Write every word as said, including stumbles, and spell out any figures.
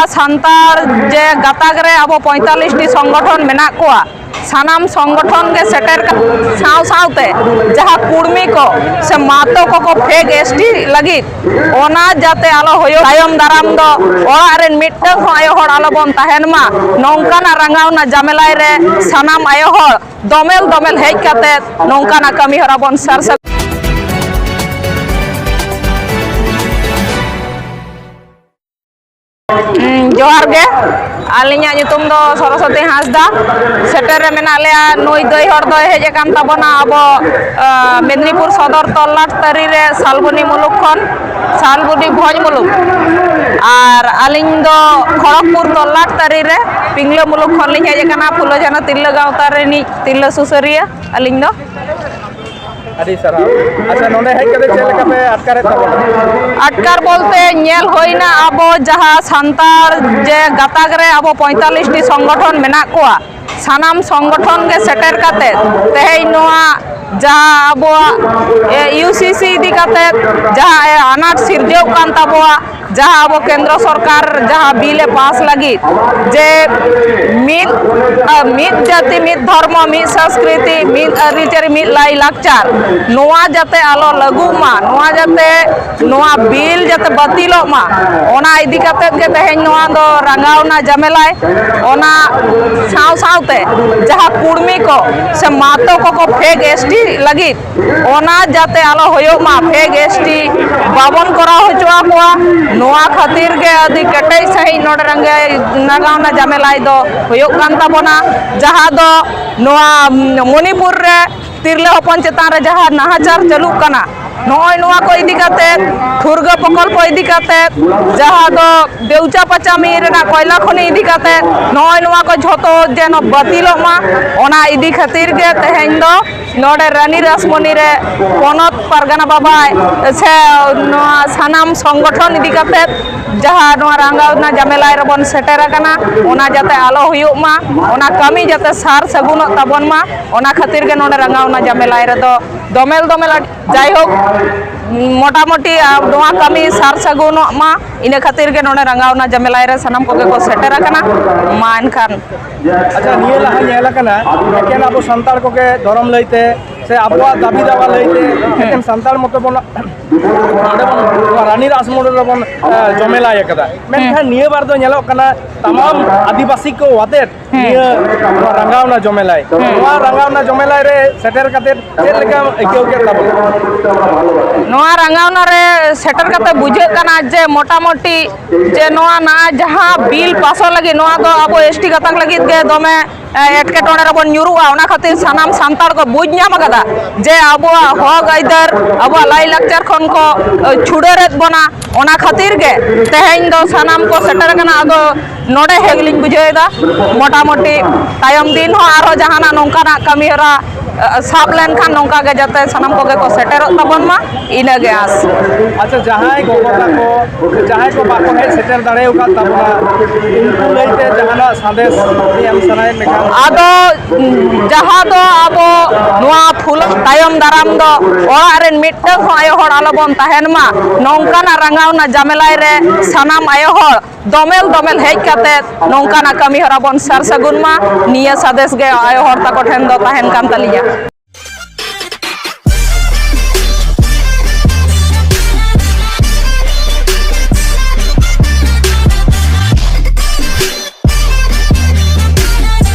ᱥᱟᱱᱛᱟᱲ ᱡᱮ ᱜᱟᱛᱟᱠ ᱨᱮ ᱟᱵᱚ ᱯᱚᱸᱭᱛᱟᱞᱞᱤᱥ ᱴᱤ ᱥᱚᱝᱜᱚᱴᱷᱚᱱ ᱢᱮᱱᱟᱜ ᱠᱚᱣᱟ, ᱥᱟᱱᱟᱢ ᱥᱚᱝᱜᱚᱴᱷᱚᱱ ᱜᱮ ᱥᱮᱴᱮᱨ ᱠᱟᱛᱮ, ᱥᱟᱶ ᱥᱟᱶᱛᱮ ᱡᱟᱦᱟᱸ ᱠᱩᱲᱢᱤ ᱠᱚ ᱥᱮ ᱢᱟᱛᱚ ᱠᱚᱠᱚ ᱯᱷᱮᱠ ᱮᱥ ᱴᱤ ᱞᱟᱹᱜᱤᱫ, ᱚᱱᱟ ᱡᱟᱛᱮ ᱟᱞᱚ ᱦᱩᱭᱩᱜ, ᱛᱟᱭᱚᱢ ᱫᱟᱨᱟᱢ ᱫᱚ ᱚᱲᱟᱜ ᱨᱮᱱ ᱢᱤᱫᱴᱟᱝ ᱦᱚᱸ ᱟᱭᱳ ᱦᱚᱲ ᱟᱞᱚᱵᱚᱱ ᱛᱟᱦᱮᱱ ᱢᱟ, ᱱᱚᱝᱠᱟᱱᱟᱜ ᱨᱟᱸᱜᱟᱣᱱᱟ ᱡᱟᱢᱮᱞᱟᱭ ᱨᱮ ᱥᱟᱱᱟᱢ ᱟᱭᱳ ᱦᱚᱲ ᱫᱚᱢᱮᱞ ᱫᱚᱢᱮᱞ ᱦᱮᱡ ᱠᱟᱛᱮ ᱱᱚᱝᱠᱟᱱᱟᱜ ᱠᱟᱹᱢᱤ ᱦᱚᱨᱟ ᱵᱚᱱ ᱥᱟᱨ ᱥᱟᱹᱜᱩᱱ᱾ ᱦᱩᱸ, ᱡᱚᱦᱟᱨ ᱜᱮ᱾ ᱟᱹᱞᱤᱧᱟᱜ ᱧᱩᱛᱩᱢ ᱫᱚ ᱥᱚᱨᱚᱥᱚᱛᱤ ᱦᱟᱸᱥᱫᱟ᱾ ᱥᱮᱴᱮᱨ ᱨᱮ ᱢᱮᱱᱟᱜ ᱞᱮᱭᱟ, ᱱᱩᱭ ᱫᱟᱹᱭ ᱦᱚᱲ ᱫᱚᱭ ᱦᱮᱡ ᱟᱠᱟᱱ ᱛᱟᱵᱚᱱᱟ ᱟᱵᱚ, ᱟ, ᱢᱮᱫᱽᱱᱤᱯᱩᱨ ᱥᱚᱫᱚᱨ ᱛᱚᱞᱞᱟᱴ ᱛᱟᱹᱨᱤ ᱨᱮ ᱥᱟᱞᱵᱚᱱᱤ ᱢᱩᱞᱩᱠ ᱠᱷᱚᱱ, ᱥᱟᱞᱵᱚᱱᱤ ᱵᱷᱚᱸᱡᱽ ᱢᱩᱞᱩᱠ᱾ ᱟᱨ ᱟᱹᱞᱤᱧ ᱫᱚ ᱠᱷᱚᱲᱚᱜᱽᱯᱩᱨ ᱛᱚᱞᱞᱟᱴ ᱛᱟᱹᱨᱤ ᱨᱮ ᱯᱤᱝᱞᱟᱹ ᱢᱩᱞᱩᱠ ᱠᱷᱚᱱ ᱞᱤᱧ ᱦᱮᱡ ᱟᱠᱟᱱᱟ, ᱯᱷᱩᱞᱳ ᱡᱷᱟᱱᱳ ᱛᱤᱨᱞᱟᱹ ᱜᱟᱶᱛᱟ ᱨᱤᱱᱤᱡ ᱛᱤᱨᱞᱟᱹ ᱥᱩᱥᱟᱹᱨᱤᱭᱟᱹ ᱟᱹᱞᱤᱧ ᱫᱚ᱾ ᱟᱹᱰᱤ ᱥᱟᱨᱦᱟᱣ᱾ ᱟᱪᱪᱷᱟ, ᱱᱚᱰᱮ ᱦᱮᱡ ᱠᱟᱛᱮ ᱪᱮᱫ ᱞᱮᱠᱟ ᱯᱮ ᱟᱴᱠᱟᱨᱮᱫ ᱛᱟᱵᱚᱱᱟ? ᱟᱴᱠᱟᱨ ᱵᱚᱞᱛᱮ ᱧᱮᱞ ᱦᱩᱭᱱᱟ, ᱟᱵᱚ ᱡᱟᱦᱟᱸ ᱥᱟᱱᱛᱟᱲ ᱡᱮ ᱜᱟᱛᱟᱠ ᱨᱮ ᱟᱵᱚ ᱯᱚᱸᱭᱛᱟᱞᱞᱤᱥ ᱴᱤ ᱥᱚᱝᱜᱚᱴᱷᱚᱱ ᱢᱮᱱᱟᱜ ᱠᱚᱣᱟ, ᱥᱟᱱᱟᱢ ᱥᱚᱝᱜᱚᱴᱷᱚᱱ ᱜᱮ ᱥᱮᱴᱮᱨ ᱠᱟᱛᱮ ᱛᱮᱦᱮᱧ ᱱᱚᱣᱟ ᱡᱟᱦᱟᱸ ᱟᱵᱚᱣᱟᱜ, ᱮ, ᱤᱭᱩ ᱥᱤ ᱥᱤ ᱤᱫᱤ ᱠᱟᱛᱮ ᱡᱟᱦᱟᱸ, ᱮ, ᱟᱱᱟᱴ ᱥᱤᱨᱡᱟᱹᱣ ᱠᱟᱱ ᱛᱟᱵᱚᱣᱟ, ᱡᱟᱦᱟᱸ ᱟᱵᱚ ᱠᱮᱱᱫᱨᱚ ᱥᱚᱨᱠᱟᱨ ᱡᱟᱦᱟᱸ ᱵᱤᱞ ᱮ ᱯᱟᱥ ᱞᱟᱹᱜᱤᱫ ᱡᱮ ᱢᱤᱫ, ᱟ, ᱢᱤᱫ ᱡᱟᱹᱛᱤ, ᱢᱤᱫ ᱫᱷᱚᱨᱢᱚ, ᱢᱤᱫ ᱥᱚᱝᱥᱠᱨᱤᱛᱤ, ᱢᱤᱫ ᱟᱹᱨᱤᱪᱟᱹᱞᱤ, ᱢᱤᱫ ᱞᱟᱭᱼᱞᱟᱠᱪᱟᱨ, ᱱᱚᱣᱟ ᱡᱟᱛᱮ ᱟᱞᱚ ᱞᱟᱹᱜᱩᱜ ᱢᱟ, ᱱᱚᱣᱟ ᱡᱟᱛᱮ, ᱱᱚᱣᱟ ᱵᱤᱞ ᱡᱟᱛᱮ ᱵᱟᱹᱛᱤᱞᱚᱜ ᱢᱟ, ᱚᱱᱟ ᱤᱫᱤ ᱠᱟᱛᱮᱫ ᱜᱮ ᱛᱮᱦᱮᱧ ᱱᱚᱣᱟ ᱫᱚ ᱨᱟᱸᱜᱟᱣᱱᱟ ᱡᱟᱢᱮᱞᱟᱭ᱾ ᱚᱱᱟ ᱥᱟᱶ ᱥᱟᱶᱛᱮ ᱡᱟᱦᱟᱸ ᱠᱩᱲᱢᱤ ᱠᱚ ᱥᱮ ᱢᱟᱛᱚ ᱠᱚᱠᱚ ᱯᱷᱮᱠ ᱮᱥ ᱴᱤ ᱞᱟᱹᱜᱤᱫ, ᱚᱱᱟ ᱡᱟᱛᱮ ᱟᱞᱚ ᱦᱩᱭᱩᱜ ᱢᱟ, ᱯᱷᱮᱠ ᱮᱥ ᱴᱤ ᱵᱟᱵᱚᱱ ᱠᱚᱨᱟᱣ ᱦᱚᱪᱚ ᱟᱠᱚᱣᱟ᱾ ᱱᱚᱣᱟ ᱠᱷᱟᱹᱛᱤᱨ ᱜᱮ ᱟᱹᱰᱤ ᱠᱮᱴᱮᱡ ᱥᱟᱺᱦᱤᱡ ᱱᱚᱰᱮ ᱨᱟᱸᱜᱟᱣᱱᱟ ᱡᱟᱢᱮᱞᱟᱭ ᱫᱚ ᱦᱩᱭᱩᱜ ᱠᱟᱱ ᱛᱟᱵᱚᱱᱟ, ᱡᱟᱦᱟᱸ ᱫᱚ ᱱᱚᱣᱟ ᱢᱚᱱᱤᱯᱩᱨ ᱨᱮ ᱛᱤᱨᱞᱟᱹ ᱦᱚᱯᱚᱱ ᱪᱮᱛᱟᱱ ᱨᱮ ᱡᱟᱦᱟᱸ ᱱᱟᱦᱟᱪᱟᱨ ᱪᱟᱹᱞᱩᱜ ᱠᱟᱱᱟ, ᱱᱚᱜᱼᱚᱭ ᱱᱚᱣᱟ ᱠᱚ ᱤᱫᱤ ᱠᱟᱛᱮ, ᱴᱷᱩᱨᱜᱟᱹ ᱯᱨᱚᱠᱚᱞᱯᱚ ᱤᱫᱤ ᱠᱟᱛᱮ, ᱡᱟᱦᱟᱸ ᱫᱚ ᱵᱮᱣᱪᱟ ᱯᱟᱪᱟᱢᱤ ᱨᱮᱱᱟᱜ ᱠᱚᱭᱞᱟ ᱠᱷᱚᱱᱤ ᱤᱫᱤ ᱠᱟᱛᱮ, ᱱᱚᱜᱼᱚᱭ ᱱᱚᱣᱟ ᱠᱚ ᱡᱷᱚᱛᱚ ᱡᱮᱱᱚ ᱵᱟᱹᱛᱤᱞᱚᱜ ᱢᱟ, ᱚᱱᱟ ᱤᱫᱤ ᱠᱷᱟᱹᱛᱤᱨ ᱜᱮ ᱛᱮᱦᱮᱧ ᱫᱚ ᱱᱚᱰᱮ ᱨᱟᱱᱤ ᱨᱟᱥᱢᱚᱱᱤ ᱨᱮ ᱯᱚᱱᱚᱛ ᱯᱟᱨᱜᱟᱱᱟ ᱵᱟᱵᱟ ᱥᱮ ᱱᱚᱣᱟ ᱥᱟᱱᱟᱢ ᱥᱚᱝᱜᱚᱴᱷᱚᱱ ᱤᱫᱤ ᱠᱟᱛᱮ ᱡᱟᱦᱟᱸ ᱱᱚᱣᱟ ᱨᱟᱸᱜᱟᱣᱱᱟ ᱡᱟᱢᱮᱞᱟᱭ ᱨᱮᱵᱚᱱ ᱥᱮᱴᱮᱨ ᱟᱠᱟᱱᱟ, ᱚᱱᱟ ᱡᱟᱛᱮ ᱟᱞᱚ ᱦᱩᱭᱩᱜ ᱢᱟ, ᱚᱱᱟ ᱠᱟᱹᱢᱤ ᱡᱟᱛᱮ ᱥᱟᱨ ᱥᱟᱹᱜᱩᱱᱚᱜ ᱛᱟᱵᱚᱱ ᱢᱟ, ᱚᱱᱟ ᱠᱷᱟᱹᱛᱤᱨ ᱜᱮ ᱱᱚᱰᱮ ᱨᱟᱸᱜᱟᱣᱱᱟ ᱡᱟᱢᱮᱞᱟᱭ ᱨᱮᱫᱚ ᱫᱚᱢᱮᱞ ᱫᱚᱢᱮᱞ ᱟᱹᱰᱤ, ᱡᱟᱭᱦᱳᱠ, ᱢᱚᱴᱟᱢᱩᱴᱤ, ᱟ, ᱱᱚᱣᱟ ᱠᱟᱹᱢᱤ ᱥᱟᱨ ᱥᱟᱹᱜᱩᱱᱚᱜ ᱢᱟ, ᱤᱱᱟᱹ ᱠᱷᱟᱹᱛᱤᱨ ᱜᱮ ᱱᱚᱰᱮ ᱨᱟᱸᱜᱟᱣᱱᱟ ᱡᱟᱢᱮᱞᱟᱭ ᱨᱮ ᱥᱟᱱᱟᱢ ᱠᱚᱜᱮ ᱠᱚ ᱥᱮᱴᱮᱨ ᱟᱠᱟᱱᱟ᱾ ᱢᱟ ᱮᱱᱠᱷᱟᱱ᱾ ᱟᱪᱪᱷᱟ, ᱱᱤᱭᱟᱹ ᱞᱟᱦᱟ ᱧᱮᱞ ᱟᱠᱟᱱᱟ, ᱮᱠᱮᱱ ᱟᱵᱚ ᱥᱟᱱᱛᱟᱲ ᱠᱚᱜᱮ ᱫᱷᱚᱨᱚᱢ ᱞᱟᱹᱭᱛᱮ ᱥᱮ ᱟᱵᱚᱣᱟᱜ ᱫᱟᱹᱵᱤ ᱫᱟᱣᱟ ᱞᱟᱹᱭᱛᱮ ᱮᱠᱮᱱ ᱥᱟᱱᱛᱟᱲ ᱢᱚᱛᱚ ᱵᱚᱱ ᱱᱚᱰᱮ ᱵᱚᱱ, ᱱᱚᱣᱟ ᱨᱟᱱᱤ ᱨᱟᱥᱢᱩᱲ ᱨᱮᱵᱚᱱ, ᱟ, ᱡᱚᱢᱮᱞᱟᱭ ᱟᱠᱟᱫᱟ᱾ ᱢᱮᱱᱠᱷᱟᱱ ᱱᱤᱭᱟᱹ ᱵᱟᱨ ᱫᱚ ᱧᱮᱞᱚᱜ ᱠᱟᱱᱟ, ᱛᱟᱢᱟᱢ ᱟᱹᱫᱤᱵᱟᱹᱥᱤ ᱠᱚ ᱟᱛᱮᱫ ᱦᱮᱸ᱾ ᱱᱤᱭᱟᱹ ᱱᱚᱣᱟ ᱨᱟᱸᱜᱟᱣᱱᱟ ᱡᱚᱢᱮᱞᱟᱭ᱾ ᱦᱮᱸ᱾ ᱱᱚᱣᱟ ᱨᱟᱸᱜᱟᱣᱱᱟ ᱡᱚᱢᱮᱞᱟᱭ ᱨᱮ ᱥᱮᱴᱮᱨ ᱠᱟᱛᱮ ᱪᱮᱫ ᱞᱮᱠᱟᱢ ᱟᱹᱭᱠᱟᱹᱣ ᱠᱮᱫ ᱛᱟᱵᱚᱱᱟ? ᱱᱚᱣᱟ ᱨᱟᱸᱜᱟᱣᱱᱟ ᱨᱮ ᱥᱮᱴᱮᱨ ᱠᱟᱛᱮ ᱵᱩᱡᱷᱟᱹᱜ ᱠᱟᱱᱟ ᱡᱮ ᱢᱚᱴᱟᱢᱩᱴᱤ ᱡᱮ ᱱᱚᱣᱟ ᱱᱟ ᱡᱟᱦᱟᱸ ᱵᱤᱞ ᱯᱟᱥᱚᱜ ᱞᱟᱹᱜᱤᱫ, ᱱᱚᱣᱟ ᱫᱚ ᱟᱵᱚ ᱮᱥ ᱴᱤ ᱜᱟᱛᱟᱠ ᱞᱟᱹᱜᱤᱫ ᱜᱮ ᱫᱚᱢᱮ, ᱮ, ᱮᱴᱠᱮᱴᱚᱬᱮ ᱨᱮᱵᱚᱱ ᱧᱩᱨᱩᱜᱼᱟ᱾ ᱚᱱᱟ ᱠᱷᱟᱹᱛᱤᱨ ᱥᱟᱱᱟᱢ ᱥᱟᱱᱛᱟᱲ ᱠᱚ ᱵᱩᱡᱽ ᱧᱟᱢ ᱟᱠᱟᱫᱟ ᱡᱮ ᱟᱵᱚᱣᱟᱜ ᱦᱚᱠ ᱟᱹᱭᱫᱟᱹᱨ, ᱟᱵᱚᱣᱟᱜ ᱞᱟᱭᱼᱞᱟᱠᱪᱟᱨ ᱠᱷᱚᱱ ᱠᱚ, ᱮ, ᱪᱷᱩᱰᱟᱹᱨᱮᱫ ᱵᱚᱱᱟ᱾ ᱚᱱᱟ ᱠᱷᱟᱹᱛᱤᱨ ᱜᱮ ᱛᱮᱦᱮᱧ ᱫᱚ ᱥᱟᱱᱟᱢ ᱠᱚ ᱥᱮᱴᱮᱨ ᱟᱠᱟᱱᱟ᱾ ᱟᱫᱚ ᱱᱚᱰᱮ ᱦᱮᱡ ᱜᱮᱞᱤᱧ ᱵᱩᱡᱷᱟᱹᱣ ᱮᱫᱟ, ᱢᱚᱴᱟᱢᱩᱴᱤ ᱛᱟᱭᱚᱢ ᱫᱤᱱ ᱦᱚᱸ ᱟᱨᱦᱚᱸ ᱡᱟᱦᱟᱱᱟᱜ ᱱᱚᱝᱠᱟᱱᱟᱜ ᱠᱟᱹᱢᱤ ᱦᱚᱨᱟ, ᱮ, ᱥᱟᱵ ᱞᱮᱱᱠᱷᱟᱱ ᱱᱚᱝᱠᱟ ᱜᱮ ᱡᱟᱛᱮ ᱥᱟᱱᱟᱢ ᱠᱚᱜᱮ ᱠᱚ ᱥᱮᱴᱮᱨᱚᱜ ᱛᱟᱵᱚᱱ ᱢᱟ, ᱤᱱᱟᱹᱜᱮ ᱟᱸᱥ᱾ ᱟᱪᱪᱷᱟ, ᱡᱟᱦᱟᱸᱭ ᱜᱚᱜᱚ ᱛᱟᱠᱚ, ᱡᱟᱦᱟᱸᱭ ᱠᱚ ᱵᱟᱠᱚ ᱦᱮᱡ ᱥᱮᱴᱮᱨ ᱫᱟᱲᱮ ᱟᱠᱟᱫ ᱛᱟᱵᱚᱱᱟ, ᱩᱱᱠᱩ ᱞᱟᱹᱭᱛᱮ ᱡᱟᱦᱟᱱᱟᱜ ᱥᱟᱸᱫᱮᱥ ᱮᱢ ᱥᱟᱱᱟᱭᱮᱫ ᱢᱮᱠᱷᱟᱱ? ᱟᱫᱚ, ᱩᱸ, ᱡᱟᱦᱟᱸ ᱫᱚ ᱟᱵᱚ ᱱᱚᱣᱟ ᱯᱷᱩᱞ ᱛᱟᱭᱚᱢ ᱫᱟᱨᱟᱢ ᱫᱚ ᱚᱲᱟᱜ ᱨᱮᱱ ᱢᱤᱫᱴᱟᱝ ᱦᱚᱸ ᱟᱭᱳ ᱦᱚᱲ ᱟᱞᱚᱵᱚᱱ ᱛᱟᱦᱮᱱ ᱢᱟ, ᱱᱚᱝᱠᱟᱱᱟᱜ ᱨᱟᱸᱜᱟᱣᱱᱟ ᱡᱟᱢᱮᱞᱟᱭ ᱨᱮ ᱥᱟᱱᱟᱢ ᱟᱭᱳ ᱦᱚᱲ ᱫᱚᱢᱮᱞ ᱫᱚᱢᱮᱞ ᱦᱮᱡ ᱠᱟᱛᱮ ᱱᱚᱝᱠᱟᱱᱟᱜ ᱠᱟᱹᱢᱤ ᱦᱚᱨᱟ ᱵᱚᱱ ᱥᱟᱨ ᱥᱟᱹᱜᱩᱱ ᱢᱟ᱾ ᱱᱤᱭᱟᱹ ᱥᱟᱸᱫᱮᱥ ᱜᱮ ᱟᱭᱳ ᱦᱚᱲ ᱛᱟᱠᱚ ᱴᱷᱮᱱ ᱫᱚ ᱛᱟᱦᱮᱱ ᱠᱟᱱ ᱛᱟᱹᱞᱤᱧᱟ᱾